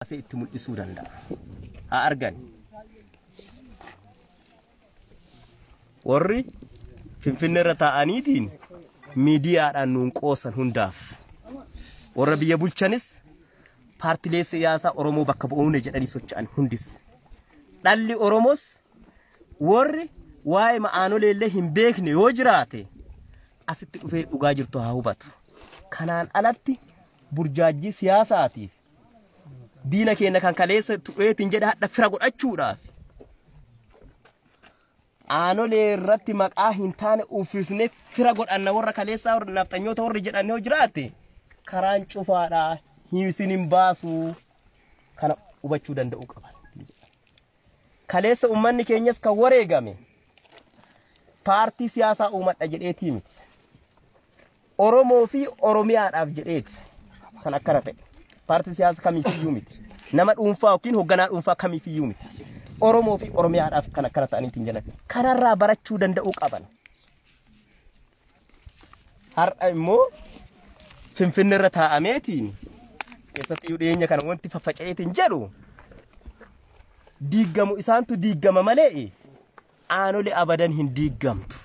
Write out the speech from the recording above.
Baasee itti mul'isuu danda'a. Haa argan. Warri Finfinnee irra taa'aniitiin miidiyaadhaan nuun qoosan hundaaf. Warra biyya bulchanis, paartilee siyaasaa Oromoo bakka bu'uune jedhanii socho'an hundis. Dhalli Oromoos warri waa'ee ma'aanolee illee hin beekne yoo jiraate asitti dhufee dhugaa jirtu haa hubatu. Kanaan alatti burjaajjii siyaasaatiif diina keenya kan kaleessa tu'eetiin jedhe hadha fira godhachuudhaaf aanolee irratti maqaa hin taane uffisnee fira godhanna warra kaleessaa warra nafxanyoota warri jedhan yoo jiraate karaan cufaadha, isin hin baasu, kana hubachuu danda'uu qaban. Kaleessa uummanni keenyas kan wareegame paartii siyaasaa uumadha jedheetii miti. Oromoo fi Oromiyaadhaaf jedheeti kan akkana ta'e. Paartii siyaasaa kamiifiyyuu miti. Nama dhuunfaa yookiin hoogganaa dhuunfaa kamiifiyyuu miti. Oromoo fi Oromiyaadhaaf kan akkana ta'aniitiin jedhan. Kanarraa barachuu danda'uu qaban. Har'a immoo Finfinnee irra taa'ameetiin keessatti iyyuu dhiyeenya kana wanti faffaca'eetiin jedhu diiggamu isaantu diiggama malee aanolee abadan hin diiggamtu.